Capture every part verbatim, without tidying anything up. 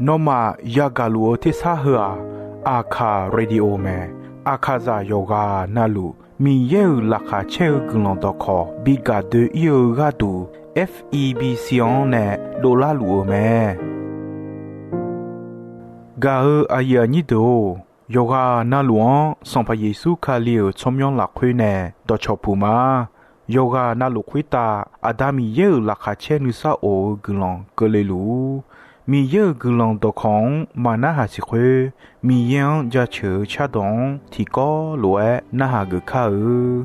Nawmaf yagaq luf-eu tersar heu-aq, Aqkaq Radio mae. Aqkaqzaq yawqghaq navluf Miqyaer-euq laqkhaq caer-eu guiqlanq dawqkawq bi gaq doe-ir-eu gharduq, F E B C-anr nae dovlar luf-eu mae. Gaq-eu aqyuif aqnyir deuq-or, yawqghaq navluf-anr Sanqpaq Yeqsur Kali-euq tsawrmyanr lafkhoer nae dawqcawq puq ma. Yawqghaq navluf khoertav Aqda Miqyaer-euq laqkhaq caer nuisar of-eu guiqlanq keuvle luf-ur. Miqyaer-euq guiqlanq dawqkawq-anr maqnarhaq siq khoer, Miqyaer-anr jaceuq-eu cardawq-anr tiqkawv lof-aer narhaq geuf kar-eu.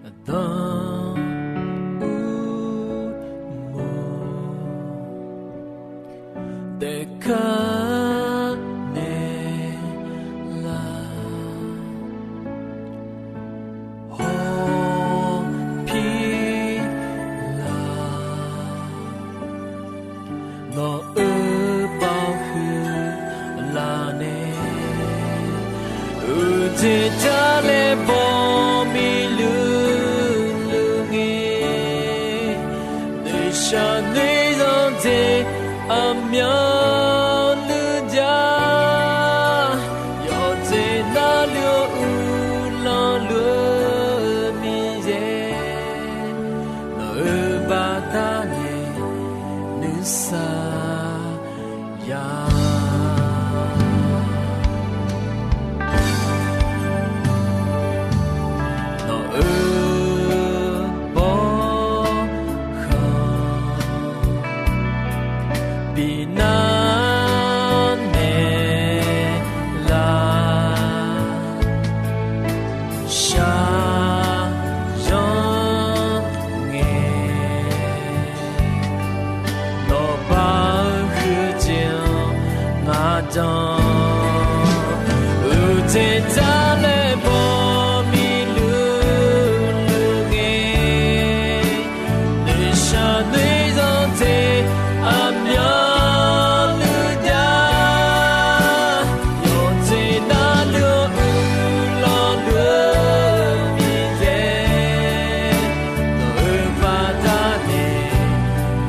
Aqda uqmov daefkar naeqlaf, hawpir laf, nawq-euq baoq huiq laf nae, uqdzaeq jar laer baw miqluiq luiq ngae, noeqshaq noeqzanq dzaeq aqmyanluf jav, yawqdzaeq navluf-eu uqlanq luf-eu Miqyaer, nawq-euq baqda nae nuisar ya. Nawq-euq bawrkhanq binar naeqlaf, shaqzanr ngae, nawq baq-eu huiqdzaeq-anr ngaq danq, uqdzaeq jar laer baw miqluiq luiq ngae, noeqshaq noeqzanq dzaeq aqmyanluf jav, yawqdzaeq navluf-eu uqlanq luf-eu Miqyaer, nawq-euq baqda nae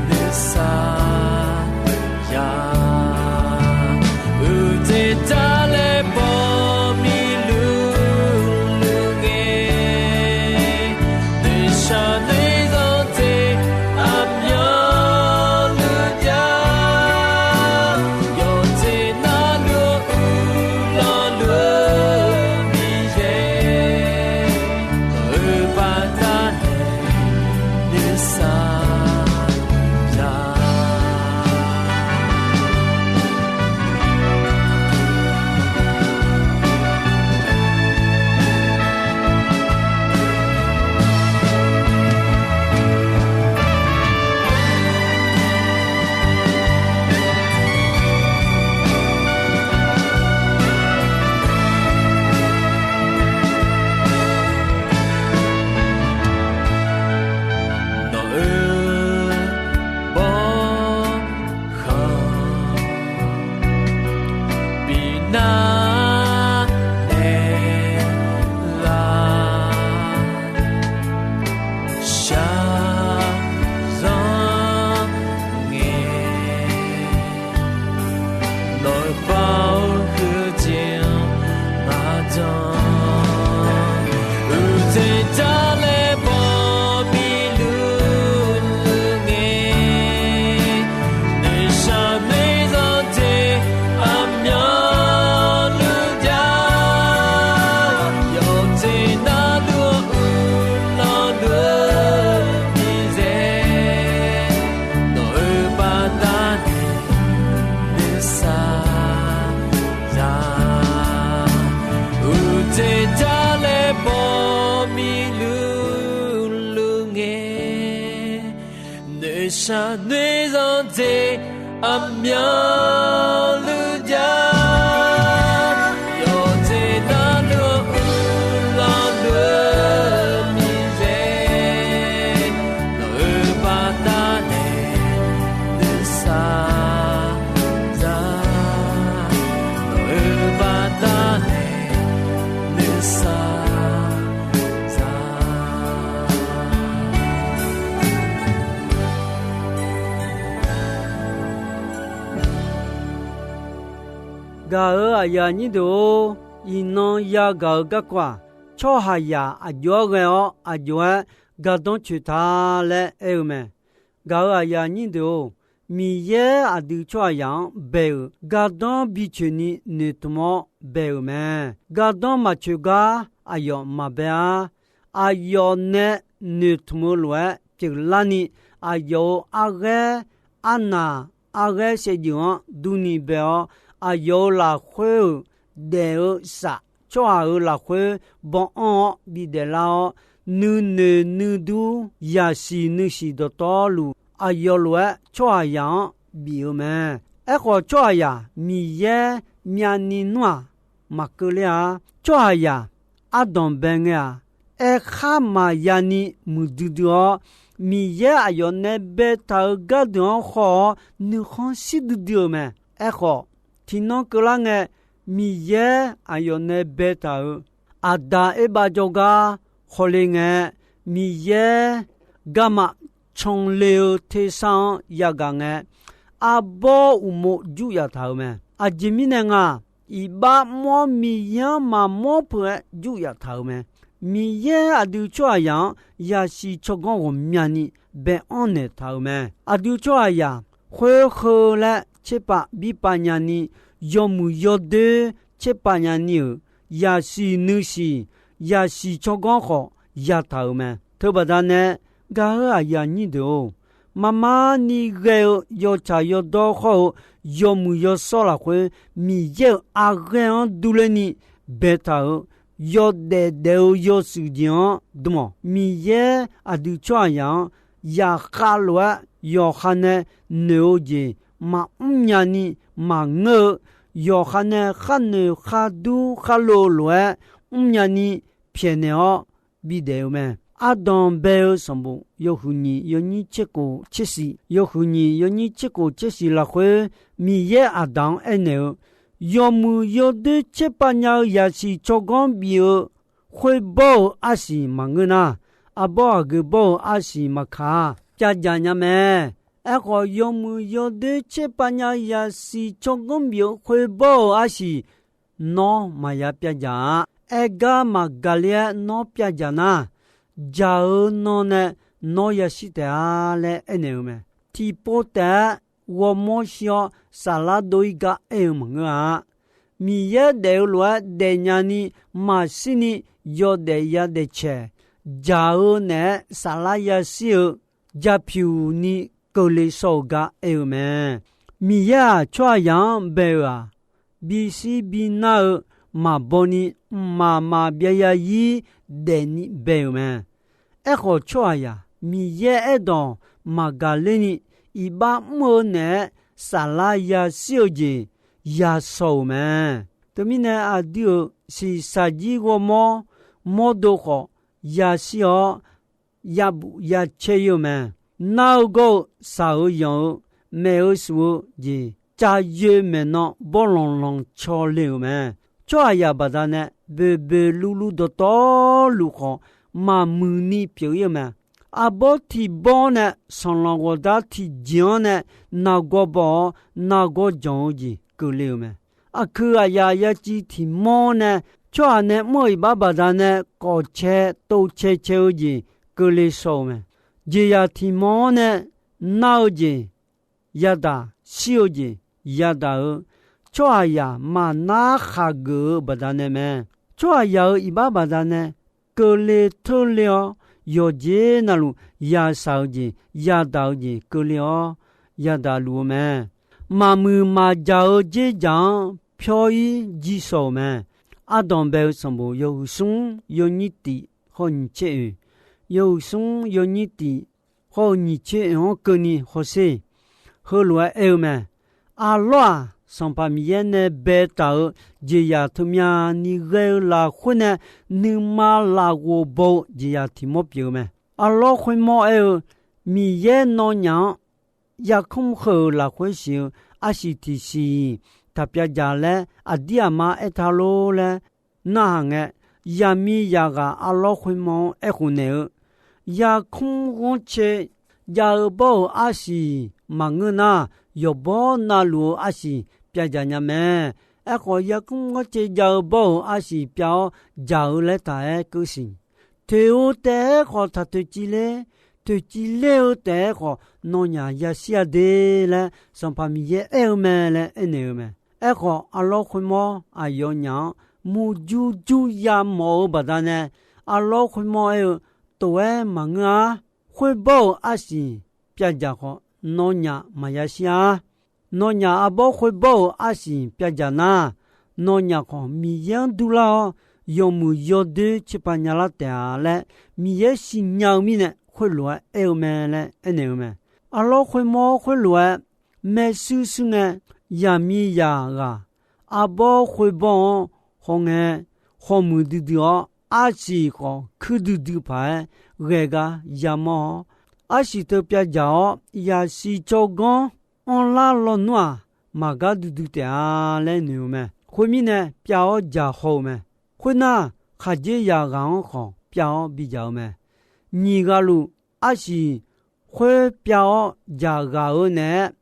nuisar ya. Uqdzaeq jar laer baw miqluiq luiq ngae, noeqshaq noeqzanq dzaeq aqmyanluf jav, yawqdzaeq navluf-eu uqlanq luf-eu Miqyaer, nawq-euq baqda nae nuisar ya. Nawq-euq bawrkhanq binar naeqlaf, shaqzanr ngae, nawq-euq bawr huiqdzaeq-anr ngaq danq, uqdzaeq jar laer baw miqluiq luiq ngae, noeqshaq noeqzanq dzaeq aqmyanluf jav, yawqdzaeq navluf-eu uqlanq luf-eu Miqyaer, nawq-euq baqda nae nuisar ya. Uqdzaeq jar laer baw miqluiq luiq ngae, noeqshaq noeqzanq dzaeq aqmyanluf jav, yawqdzaeq navluf-eu uqlanq luf-eu Gaq-euq aqyuif aqnyir deuq-or, iqnan yagaq-eu garkawv-aq, tsawrhaqzaq aqjox-aer ghae-awr aqjox-aer gardanr coeq ta laer aer-eu mae. Gaq-euq aqyuif aqnyir deuq-or, Miqyaer aqdui tsawrhaqzaq-anr bae-euq gardanr bicoeq ni noeqtmq-awr bae-euq mae. Gardanr maqcoeq gar aqyawf maqbae-ar. Aqyawf nae noeqtmq-eu lof-aer pyeuflarni, aqyawf-euq arghaer arnaq arghaer saevdzeuf-anr durni bae-awr, aqyawf-euq lafkhoer-euq daef-eu saf tsawrhaq-euq lafkhoer baw anr-awr bidaef lar-awr, nuinoeq nuidur yasiq nuisiq dawqtawvluf aqyawf lof-aer tsawrhaqzaq-anr bif-eu mae. Aerkhawf, tsawrhaqzaq Miqyaer myavni nmr-aq, maqkeuv ler-a. Tsawrhaqzaq ardanq bae ngae-aq, aerkhar maqya ni muiqdui dui-awr, Miqyaer aqyawf nae baetaq-euq gardeuq-anr haw-awr nuikhanr shir duidui-euq mae. Aerkhawf, tiqnan keuvlar ngae, Miqyaer aqyawf nae baetaq-euq Aqda Erbav jawrgar hawle ngae, Miqyaer garma canle-eu tersar-anr yagaq ngae, arbawr uqmov jur yaf taq-euq mae. Aqjeq mirnae nga, iqbax mr-awr Miqyaer-anr maqmawr peuq-aer jur yaf taq-euq mae. Miqyaer aqdui tsawrhaqzaq-anr yasiq tsawrganr ghawqmyani bae anr naeq taq-euq mae. Aqdui tsawrhaqzaq khoer heu laer tserpav birpav nyani, yawmuiq yawdoer tserpav nyani-euq yasiq nuisiq, yasiq tsawrganr khawf yataq-euq mae. Teubaqda nae, gaq-euq aqyuif aqnyir deuq-or, marmar ni ghae-eu yawtsaq yawdawr hawr-eu yawmuiq yawshawr lafkhoer, Miqyaer-euq arghaer-anr durler ni baetaq-euq yawdaef daef-eu yawshuif jeq-anr dm-awq. Miqyaer aqdui tsawrhaqzaq-anr yaqkhav lof-aer yawqha nae noeq-eu jeq maqmr nyani maqngeur-eu, yawqha nae khar noeq khar dur khar lo lof-aer mrnya ni pyaeqnaeq-awr bidaef-eu mae. Ardanq bae-eu sanqbof yawhuiq nyiq yawnyir tserkhof tsersiq, yawhuiq nyiq yawnyir tserkhof tsersiq lafkhoer, Miqyaer Aqdaq-anr aernaeq-eu, yawmuiq yawdoer tserpav nya-eu yasiq tsawrganr bif-eu khoerbawr-eu arsiq maqngeur nar, arbawr aqgeu bawr-eu arsiq maqkaq-a. Pyavdzaq nya mae. Aerkhawf, yawmuiq yawdoer tserpav nya-eu yasiq tsawrganr bif-eu khoerbawr-eu arsiq nawr maqya pyavdzaq-a. Aergar maqgaqler-aer nawr pyavdzaq nar, dzaq-eu nan nae nawr yashir taef-a laer aernaeq-eu mae. Tiqpov taef-aer ghawrmawr shir-awr saflar dov-ir gar aer-eu maqngeur-a. Miqyaer daef-eu lof-aer daefnya ni maqshir ni yawdaef yadaef caeq, dzaq-eu naeq-aer saflar yashir-eu jaqpyuq ni keuvle shaw-eu gar aer-eu mae. Miqyaer-aq, tsawrhaqzaq-anr bae-eu-aq, bishir binar-eu maqbaw ni mqmaq maqbyav yarzir daefni bae-euq mae. Aerkhawf, tsawrhaqzaq Miqyaer aerdawq maqgaqler ni iqbax mr-eu naeq-aer saflar yashir-eu jeq yashaw-euq mae. Teumirnae, aqdui-euq shiqshaq jir ghawrmawr mawrdo khawf yashir-awr, yabuf yacaer-ir-eu mae. Nar-eu gawr-eu, shaq-eu yanq-eu, maef-eu shuf-eu jeq, cav yoe maeqnan bawrlanq lanq caw le-euq mae. Tsawrhaqzaq baqdanae boeqboeq luvluv dawqtawvluf khawf maqmuiq ni pyeuf-ir-eu mae. Arbawr tiq bawr nae sanqlanq ghawqdar tiqjeq-anr nae nargawr baw-awr nargawr janq-eu jeq keuvle-euq mae. Aqkuiq aqyaf yaciv tiq mawr nae tsawrhaq nae mr-euq iqbax baqdanae kawqcae tovcae cae-eu jeq keuvle shaw-euq mae. Jeqzaq tiq mawr-anr nae nar-eu jeq yadaq, shir-eu jeq yadaq-eu, tsawrhaqzaq maqnar khaqgeuf-eu baqdanae mae. Tsawrhaqzaq-euq iqbax baqdanae keuvle teurle-awr, yawqjeq navluf yashaq-eu jeq, yadaq-eu jeq keuvle-awr yadaq luf-eu mae. Maqmuiq maqjaq-eu dzerdzaq-anr pyawr-ir jir shaw-euq mae. Ardanq bae-eu sanqbof yawhuiq smr yawnyir tif hawr-eu nyiq tser oeq, yawhuiq smr yawnyir tif hawr-eu nyiq tser oeq-anr keuvni hawsher. Heulof-aer aer-eu mae. Arlawr-aq, Sanqpaq Miqyaer nae baetaq-euq jeqzaq teumyanni ghae-eu lafkhoer nae nuima lafghof baw-eu jeqzaq tiq mawr pyeuf-eu mae. Arlawr khoermawr aer-eu, Miqyaer nawnyaf-anr yarkmr heu-euq lafkhoer siq-eu arsiq tiqsiq taq pyavdzaq laer aqdir aqma aertaq lor laer narhaq ngae, yaqmiq yaqghaq arlawr khoermawr-anr aerkhof naeq-eu, yarkmr ghanrcae jav-eu bawr-euq arsiq maqngeur nar, yawqbawr navluf-eu arsiq pyavdzaq nya mae. Aerkhawf, yarkmr ghanrcae jav-eu bawr-euq arsiq pyav-awr jaq-eu laer taq-aer keuv siq. Toeq-eu taef-aer khawf taq toeqciv ler, toeqciv ler-eu taef-aer khawf nawnyaf yashir-a de laer Sanqpaq Miqyaer aer-eu mae laer aernaeq-eu mae. Aerkhawf, arlawr khoermawr aqyawfnyaf-anr murjur jur yamawf-eu baqdanae, arlawr khoermawr aer-eu, Tof-aer maqngeur-ar. Khoerbawr-euq arsiq pyavdzaq khawf, nawnyaf maqya shir-ar. Nawnyaf arbawr khoerbawr-euq arsiq pyavdzaq nar, nawnyaf khawf Miqyaer-anr durlar-awr, yawmuiq yawdoer tserpav nyalar taef-a laer Miqyaer siqnya-eu mirnae, khoerlof-aer aer-eu mae laer aernaeq-eu mae. Arlawr khoermawr khoerlof-aer maershuir shuir ngae, yaqmiqzaq ghaq arbawr khoerbawr-anr hawngae, khawmuiq duidui-awr, arsiq khawf kuir duidui paq-aer ghae gar yamawr-awr, arsiq teu pyavdzaq-awr, yaqsiq tsawrganr anrlar lawnmr-aq, maqgar duidui taef-a laer noeq-eu mae. Khoermirnae, pyav-awr dzaq haw-eu mae. Khoernar, khaqdzerzaq ghaq-anr khawf pyav-awr bidzaq-eu mae. Nyiq ghaq luf arsiq khoer pyav-awr dzaq ghaq-eu naeq-aer,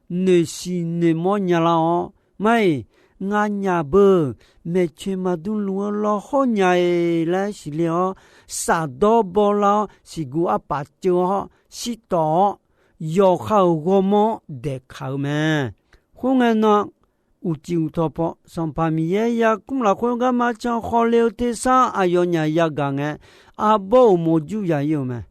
noeqsiq noeqmawr nyalar-awr, Mar-iq, nganyaf beu maeqtsoeq maqdmluf-eu lawhawr nya-eq laer siqle-awr, safdawr bawlar-awr, siqguv arpaf ceuv-awr shirtawf-awr, yawqha-euq ghawrmawr-anr daeqkaq-eu mae. Khoerngae nan, uqcif uqtawq paw Sanqpaq Miqyaer yarkmr lafkhoer garma can hawle-eu tersar aqyawfnyaf yagaq ngae, arbawr uqmov jur ya-ir-eu mae.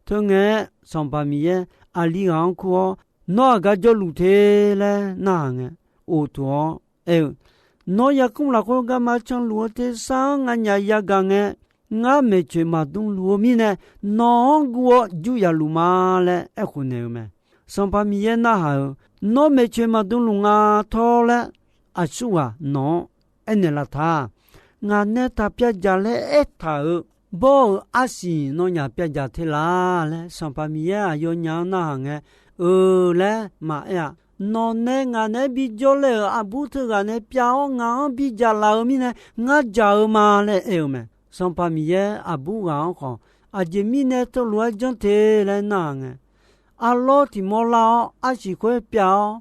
Teungae-aer Sanqpaq Miqyaer aqli ghaq-anr kur-awr, Nawr aqgar jawrluf te laer narhaq ngae, oqtof-awr aer-eu, Nawr yarkmr lafkhoer garma canluf-eu tersar-anr nganyaf yagaq ngae, ngar maeqtsoeq maqdmluf-eu mirnae, nawq-anr guv-awr jur ya luf ma laer aerkhof naeq-eu mae. Sanqpaq Miqyaer narhaq-euq, Nawr maeqtsoeq maqdmluf nga tawr laer aqsurghaq nawq-anr aernaeq laf ta. Ngaq nae taq pyavdzaq laer aertaq-euq bawr-euq arsiq nawnyaf pyavdzaq te laf laer Sanqpaq Miqyaer aqyawfnyaf-anr narhaq ngae, Eu laer maqaer-a. Nawq nae ngaq naeq-aer bijawr laer-euq aqbur teughaq nae pyav-awr ngaq-anr bidzaq laf-eu mirnae, ngar dzaq-eu ma laer aer-eu mae. Sanqpaq Miqyaer aqbur ghaq-anr khawf, Aqjeq mirnae teulof-aer janr te laer narhaq ngae, Arlawr tiq mawrlar-awr, arsiq khoer pyav-awr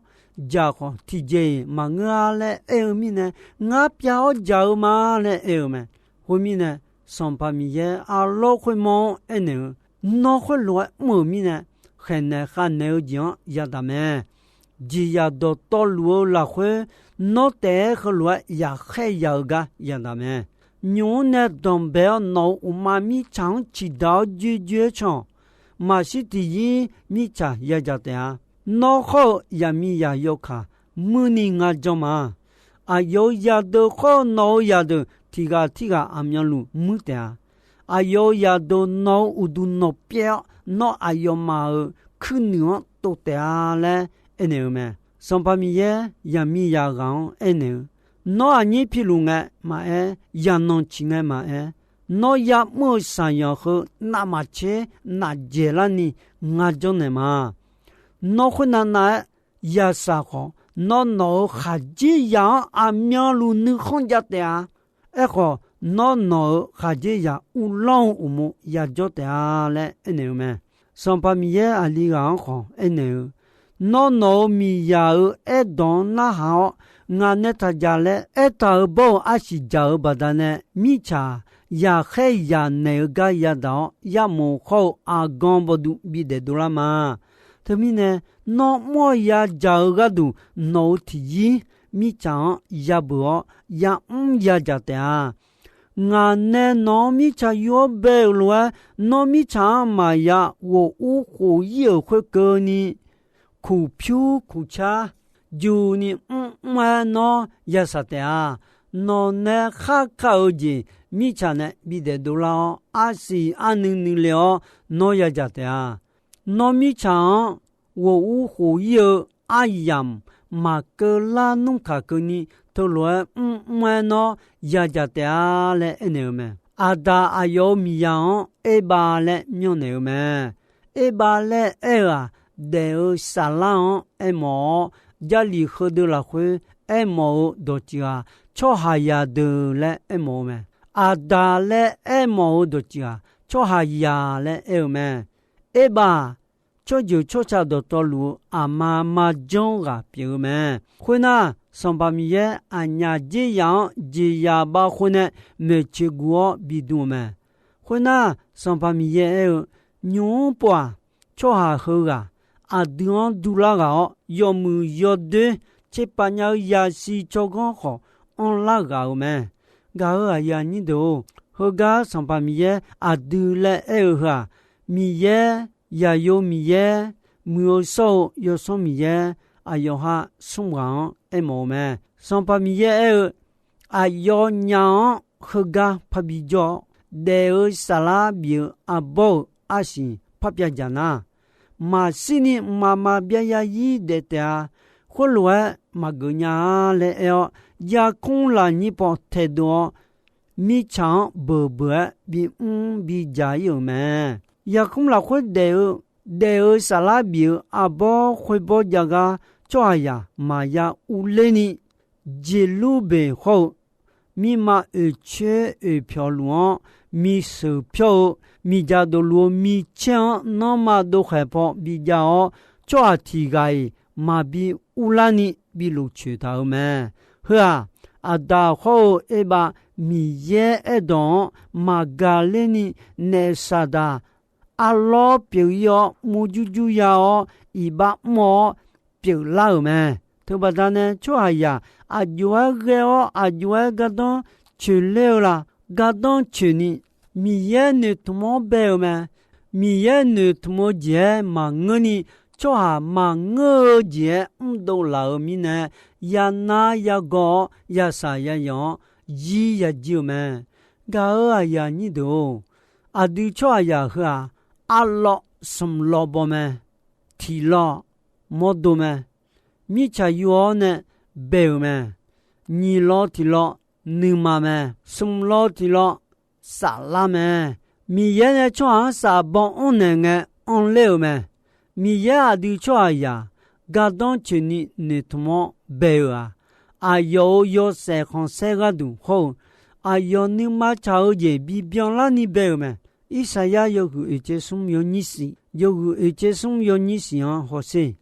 dzaq khawf, tiqjeq-iq maqngeur-ar laer aer-eu mirnae, ngar pyav-awr dzaq-eu ma laer aer-eu mae. Khoermirnae, Sanqpaq Miqyaer arlawr khoermawr-anr aernaeq-eu, Nawr khoerlof-aer mr-euq mirnae, khaeqnaeq khavnaeq-eu jeq-anr yadaq mae. Jeqzaq dawqtawvluf-eu lafkhoer, nawr taef-aer heulof-aer yaqkhaer ya-eu gar yadaq mae. Nymq-mr nae danqbae-awr nawq-euq uqma mirtsaq-anr ciqdaq-awr joejoe-aer can-awq. Maqshir tiqyir mirtsaq yadzaq taef-a. Nawr hawr-eu yaqmiqzaq yawkaq muirni ngar janr ma. Aqyawf-euq zaqdeuq hawr-eu nawq-euq zaqdeuq tiq ghaq tirghaq aqmyanluf muir taef-a. Aqyawf-euq zaqdeuq nawq-euq uqduq nawqpyaev-awr, nawr aqyawfmaf-euq kuirnuiq-anr tov taef-a laer aernaeq-eu mae. Sanqpaq Miqyaer yaqmiqzaq ghaq-anr aernaeq-eu, Nawr aqnyir piluf ngae maqaer, yaqnanq ciq ngae maqaer, nawr ya'mr-euq shaqyanq heu navmaqtser nafdzaeq larni ngar janrnaeq ma. Nawr khoernav nav-aer yasaq khawf, nawr nawq-euq khaqdzerzaq-anr aqmyanluf nuikhanr jav taef-a. Aerkhawf, nawr nawq-euq khaqdzerzaq uvlanr-eu uqmov yajawr taef-a laer aernaeq-eu mae. Sanqpaq Miqyaer aqli ghaq-anr khawf aernaeq-eu, Nawr nawq-euq miqzaq-euq aerdawq-anr narhaq-awr, ngaq nae taq dzaq laer aertaq-euq bawr-euq arsiq dzaq-euq baqdanae, mirtsaq yaqkhaer yaq naeq-eu gar yadaq-awr, yarmof hawr-eu aqgan bawduv bidaef dovlar ma. Teumirnae, nawr mr-awr yadzaq-eu gharduq nawq-euq tiqyir mirtsaq-anr yabeuq-awr yamr yadzaq taef-a. Ngaq nae nawq-anr mirtsaq yur-awr bae-euq lof-aer, nawr mirtsaq-anr maqya ghof ur khof ir-euq khoerkeuvni, kuq pyur kuq car juni mrmr-aer nawr yasaq taef-a. Nawq nae kharka-eu jeq mirtsaq nae bidaef dovlar-awr, arsiq arnuiv nuile-awr nawr yadzaq taef-a. Nawr mirtsaq-anr ghof ur khof ir-eu aryamq maqkeuv lar nmr kaq keuvni, teulof-aer mrmr-aer nawr yadzaq taef-a laer aernaeq-eu mae. Aqdaq aqyawf-euq miqzaq-anr Erbav laer myanrnaeq-eu mae. Erbav laer aer-eu-aq, daef-eu saflar-anr aermawf-awr, Jarlif heudeuv lafkhoer aermawf-eu dawqtsuif-aq, tsawrhaqzaq deuq laer aermawf-eu mae. Aqdaq laer aermawf-eu dawqtsuif-aq, tsawrhaqzaq laer aer-eu mae. Erbav-aq, tsawrjeuq tsawrca dawqtawvluf-eu aqma marjanr ghaq pyeuf-eu mae. Khoernar, Sanqpaq Miqyaer aqnyaf dzer yaf-anr jeqzaq bavkhov nae maeqtsoeq guv-awr bidm-eu mae. Khoernar, Sanqpaq Miqyaer aer-eu, Nymq-mr pov-aq, tsawrhaq heughaq aqdui-anr durlar ghaq-awr, yawmuiq yawdoer tserpav nya-eu yasiq tsawrganr khawf anrlar ghaq-euq mae. Gaq-euq aqyuif aqnyir deuq-or, heugar Sanqpaq Miqyaer aqdui laer aer-eu heu-aq, Miqyaer, Yaqyo Miqyaer, Muiq-eu shawr-eu Yawsanr Miqyaer, aqyawf ha smr ghaq-anr aermawf-eu mae. Sanqpaq Miqyaer aer-eu, Aqyawfnyaf-anr heugar parbi jawr-awr, daef-eu saflar bif-eu arbawr-euq arsiq parpyav dzaq nar, maqshirni mqmaq maqbyav yarzir daef taef-a. Khoerlof-aer maqgeuf nya-a laer aer-awr, yarkmr lafnyir paw taedov-awr, mirtsaq-anr beuq beuq-aer bimr bidzaq ir-euq mae. Yarkmr lafkhoer daef-eu, daef-eu saflar bif-eu arbawr khoerbawr jav gar tsawrhaqzaq maqya urler ni, Jeqlurbeq hawr-eu mirma oeqcoer oeqpyawq luf-anr misheuq pyawr-eu miqdzaq dofluf-eu micaer-anr nanrma dovkhaeq paw bijav-awr, tsawrhaq tiq ghaq-iq maqbi urlarni bi lofcoeq taq-euq mae. Heu-aq, Aqdaq hawr-eu Erbav Miqyaer aerdawq-anr maqgaq lerni naef Saqdaq arlawr pyeuf ir-awr, murjur jur ya-awr, iqbax mr-awr pyeuflar-euq mae. Teubaqda nae tsawrhaqzaq aqjox-aer ghae-awr aqjox-aer gardanr coeqler-eu la? Gardanr coeqni, Miqyaer noeqtmq-awr bae-euq mae. Miqyaer noeqtmq-eu jeq-aer maqngeurni, tsawrhaq maqngeur-eu jeq-aer mrdov laf-euq mirnae, yanar yagawr-awr yasaq yayawq-anr jir yajir-eu mae. Gaq-euq aqyuif aqnyir deuq-or, aqdui tsawrhaqzaq heu-aq, arlawv smq lawv baw mae. Tiq lawv mawrdo mae. Mirtsaq yur-awr nae bae-euq mae. Nyiq lawv tiq lawv nuima mae. Smq lawv tiq lawv saflar mae. Miqyaer nae tsawrhaq-anr saf baw anr naeq ngae anrler-euq mae. Miqyaer aqdui tsawrhaqzaq gardanr coeqni noeqtmq-awr bae-euq-aq, aqyawf-euq yawshaef khanqsaer gharduq hawr-eu, aqyawf nuima tsaq-eu jeq bibyan larni bae-euq mae. Irsaqyar yawhuiq oeq tser smr yawnyir siq, yawhuiq oeq tser smr yawnyir siq-anr hawsher.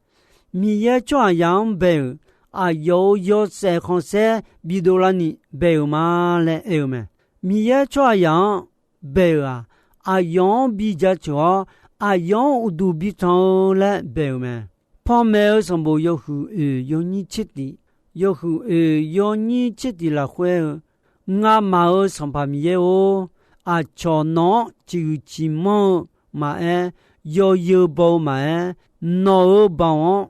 Miqyaer tsawrhaqzaq-anr bae-euq, aqyawf-euq yawshaef khanqsaer bidov larni bae-euq ma laer aer-eu mae. Miqyaer tsawrhaqzaq-anr bae-euq-aq, aqyawf-anr bi jaceuq-awr, aqyawf-anr uqduq bi tanq-eu laer bae-euq mae. Panmaeq-eu sanqbof yawhuiq oeq yawnyir tser tiq, yawhuiq oeq yawnyir tser tiq lafkhoer-eu, Ngamaf-euq Sanqpaq Miqyaer-or, aqcawq nawq-anr ciqhuiq ciqmanr-eu maqaer, yawzeu baw-eu maqaer, nawq-euq baoq-anr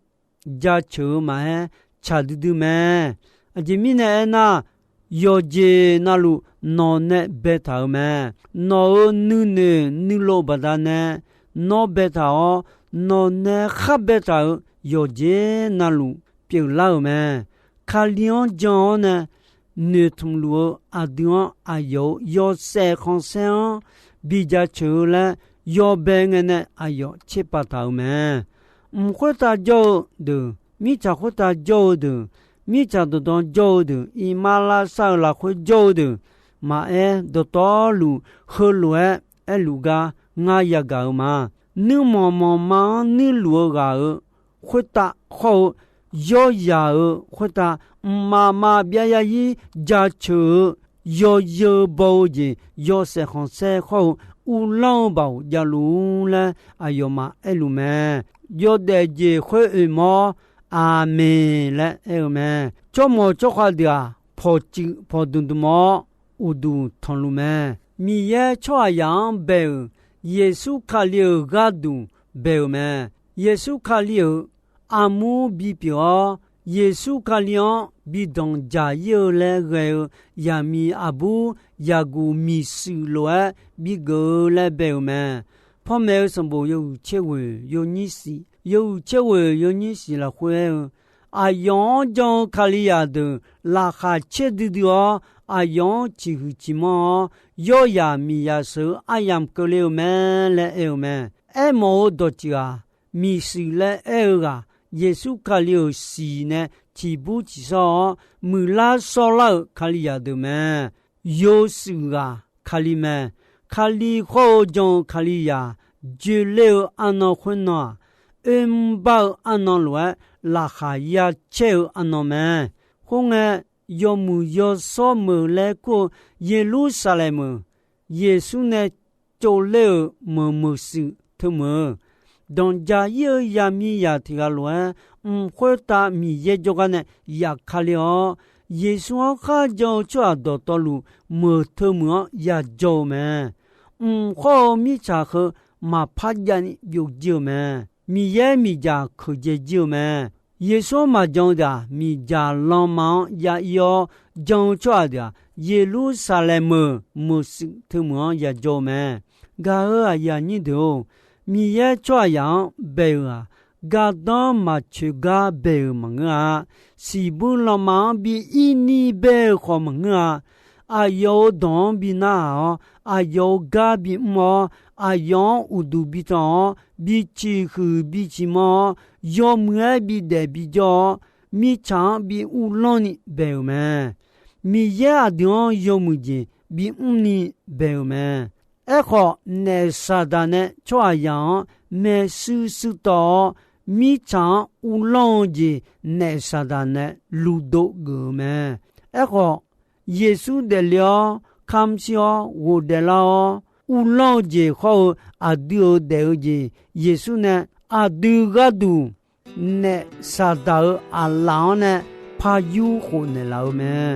jaceuq-eu maqaer, tsaq duidui mae. Aqjeq mirnae aernar, yawqjeq navluf nawq nae baetaq-euq mae. Nawq-euq nuinoeq nuilov baqdanae nawr baetaq-awr, nawq nae khar baetaq-euq yawqjeq navluf pyeuflar-euq mae. Kali-anr jan-awr nae noeqtmq luf-eu aqdui-anr aqyawf-euq yawshaef khanqsaer-anr bi jaceuq-eu laer yawbae ngae nae aqyawf tserpav taq-euq mae. Mq khoertav jawr-eu deuq, mirtsaq khoertav jawr-eu deuq, mirtsaq dawqdan jawr-eu deuq, iqmalavshav-euq lafkhoer jawr-eu deuq, maqaer, dawqtawvluf heulof-aer aerluf gar ngar yagaq-eu ma. Nuirmanq manqma-anr nuirluf-eu ghaq-euq khoertav hawr-eu, yawryaq-euq khoertav, mqmaq maqbyav yarzir jaceuq-eu, yawzeu baw-eu jeq, yawshaef khanqsaer hawr-eu, uvlanr-eu baoq javluf-ur laer aqyawfmaf aerluf mae. Yawdaef jeq khoer oeq mawr, Aqmeq laer aer-eu mae. Tsawrmawq tsawrkhav deuq-aq, pawqtsuif pawqdmq dmq-awr uqduq tanqluf mae. Miqyaer tsawrhaqzaq-anr bae-euq, Yeqsur Kali-euq gharduq bae-euq mae. Yeqsur Kali-euq armur bipyeuf-awr, Yeqsur Kali-anr bi danqdzaq ir-eu laer ghae-eu yaqmiq aqbur yaqguq miqshuif lof-aer bigeuf-eu laer bae-euq mae. Panmaeq-eu sanqbof yawhuiq tser ghoeq yawnyir siq, yawhuiq tser ghoeq yawnyir siq lafkhoer aer-eu, aqyawf-anr jan-eu Kalizaq deuq laqkhaq caer duidui-awr, aqyawf-anr ciqhuiq ciqmanr-awr, yawryaq miqyaq sheuq-eu aryamq keuvle-eu mae laer aer-eu mae. Aermawf-eu dawqtsuif-aq, miqshuif laer aer-eu ghaq, Yeqsur Kali-euq siq nae ciqbur ciqsawr-awr, muiqlar shawrlar-euq Kalizaq deuq mae. Yoshuif ghaq Kali mae. Kali hawr-eu jan-eu Kalizaq joeler-eu arnan khoernan-aq, oermr bar-eu arnan lof-aer laqkhaq ya caer-eu arnan mae. Khoerngae, yawmuiq yawshawr meuq laer kur-eu Yeqlursaqlaeq meuq, Yeqsur nae tsovler-euq meuq meuq shuif teumeuf-eu, danqjaq-ir-eu yaqmiqzaq tiq ghaq lof-aer, mq khoertav Miqyaer jawrgar nae yaf kale-awr, Yeqsur-anr kharjan-eu tsawrhaq dawqtawvluf meuq teumeuf-anr yajawr-eu mae. Mq khawr-eu mirtsaq heu maqpar javni byovjir-eu mae. Miqyaer miqdzaq keuqdzae jir-eu mae. Yeqsur-anr maqjan-eu deuq-aq, miqdzaq lanma-anr ya ir-awr jan-eu tsawrhaq deuq-aq, Yeqlursaqlaeq meuq meuq shuif teumeuf-anr yajawr-eu mae. Gaq-euq aqyuif aqnyir deuq-or, Miqyaer tsawrhaqzaq-anr bae-euq-aq, gardanr maqcoeq gar bae-euq maqngeur-a. Siqbuir lanma-anr bi ir ni bae-euq khawf maqngeur-a. Aqyawf-euq dawq-anr bi narhaq-awr, aqyawf-euq gar bimr-awr, aqyawf-anr uqduq bitan-awr, biciq huiq biciq manr-awr, yawmuiq-aer bidaef bijawr-awr, mirtsaq-anr bi uvlanr ni bae-euq mae. Miqyaer aqdui-anr yawmuiq jeq bimr ni bae-euq mae. Aerkhawf, naef Saqdaq nae tsawrhaqzaq-anr maershuir shuir tawv-awr, mirtsaq-anr uvlanr-eu jeq naef Saqdaq nae luvdov geuf-eu mae. Aerkhawf, Yeqsur daefle-awr kamr shir-awr ghofdaef lar-awr, uvlanr-eu jeq hawr-eu aqdui-euq daef-eu jeq Yeqsur nae aqdui gharduq naef Saqdaq-euq aqlaf-anr nae par yur khofnaeq laf-eu mae.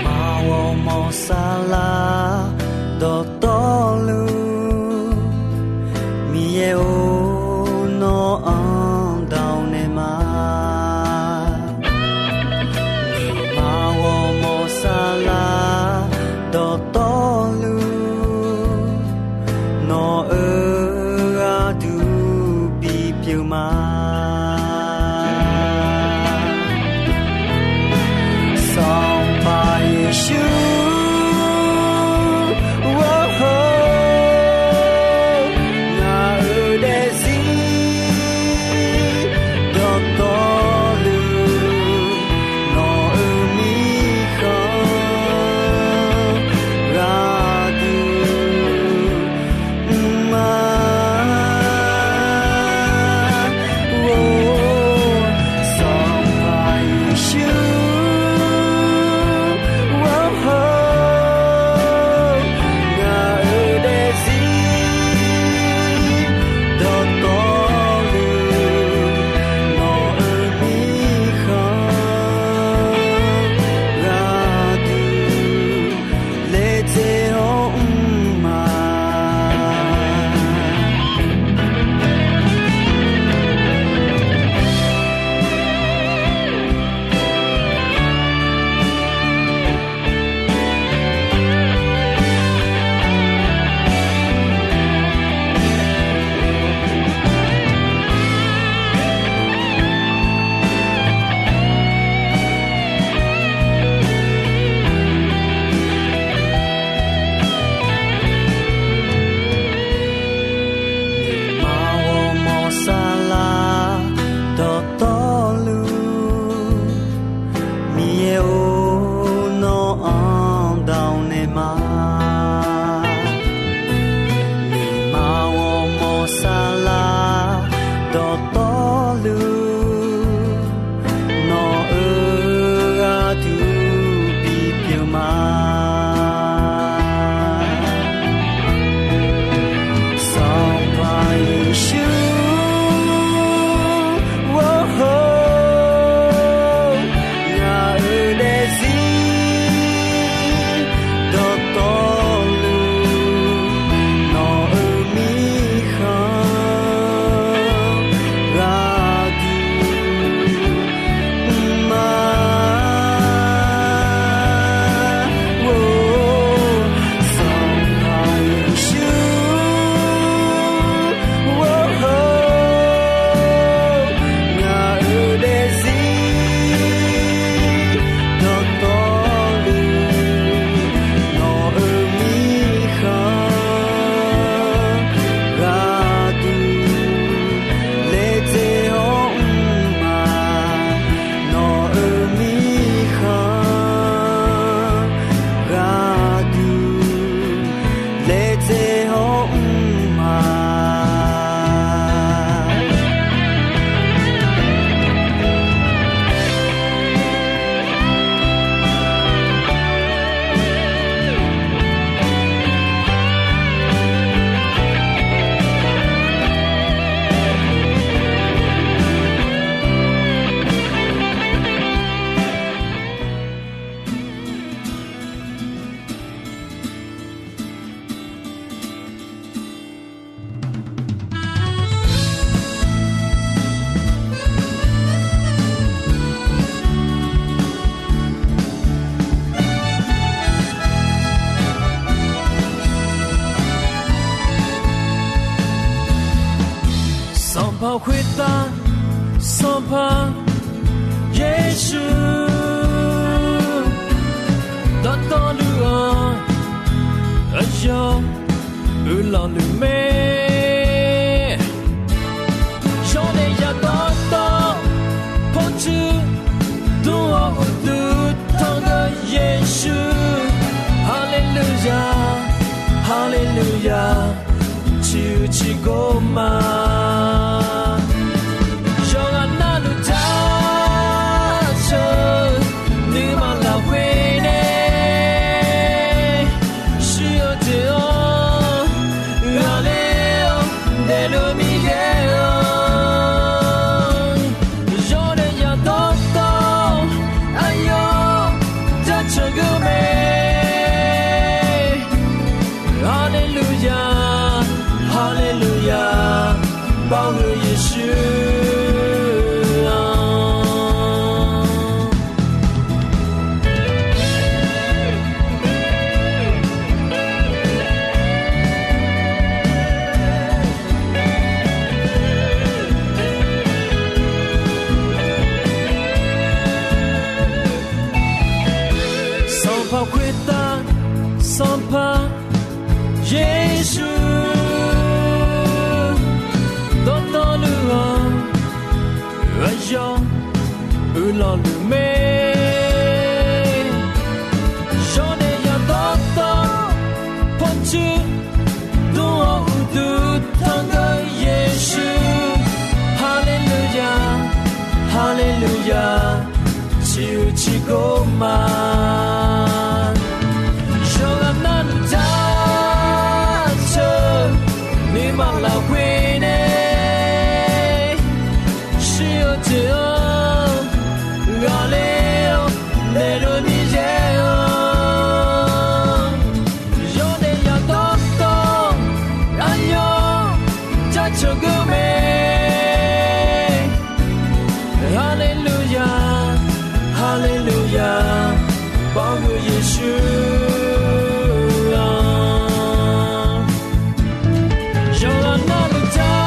Maq ghawrmawr saflar dawqtawvluf, Miqyaer-or, nawr-anr dawq naeq ma. Maq ghawrmawr saflar dawqtawvluf, nawq-euq gharduq bipyeuf ma. Sanqpaq Yeqsur Yeqsur, dawqtawvluf-anr aqyawf uiqlanq luf mae. Yawdaef yadawr tawv pawqtsuif dmr-awr uqduq tanqgeu Yeqsur. Haleluya, haleluya, ciqhuiq ciqgor ma. Yawqghaq navluf jaceuq nuima lafkhoer nae shir-eu jeq-anr ghaqler-awr daefluf Miqyaer-anr, yawdaef yadawr tawv aqyawf jaceuq geur mae. Haleluya, haleluya, baoq-eu Yeqsur-anr. Sanqpaq khoertav Sanqpaq Yeqsur, dawqtawvluf-anr aqyawf uiqlanq luf mae. Yawdaef yadawr tawv pawqtsuif dmr-awr uqduq tanqgeu Yeqsur. Haleluya, haleluya, ciqhuiq ciqgor ma. Yawqghaq navluf jaceuq nuima lafkhoer nae shir-eu jeq-anr ghaqler-awr daefluf Miqyaer-anr, yawdaef yadawr tawv aqyawf jaceuq geur mae. Haleluya, haleluya, baoq-eu Yeqsur-anr. Yawqghaq navluf jaceuq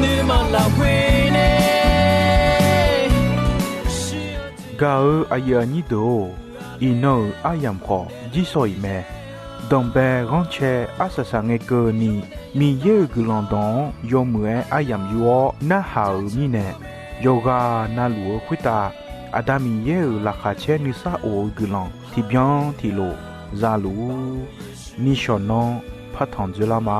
nuima lafkhoer nae shir-eu jeq. Gaq-eu aqyuif aqnyir deuq-or, iqnan-euq aryamq khawf jirsawq iq mae. Danqbae ghanrcae arsaq saq ngae keuvni, Miqyaer-euq guiqlanq dawq-anr yawmuiq-aer aryamq yur-awr narhaq-euq mirnae, yawqghaq navluf-eu khoertav Aqda Miqyaer-euq laqkhaq caer nuisar of-eu guiqlanq tiqbyan tiqlof za luf-ur. Nishawq nanr partanq dzoerlar ma.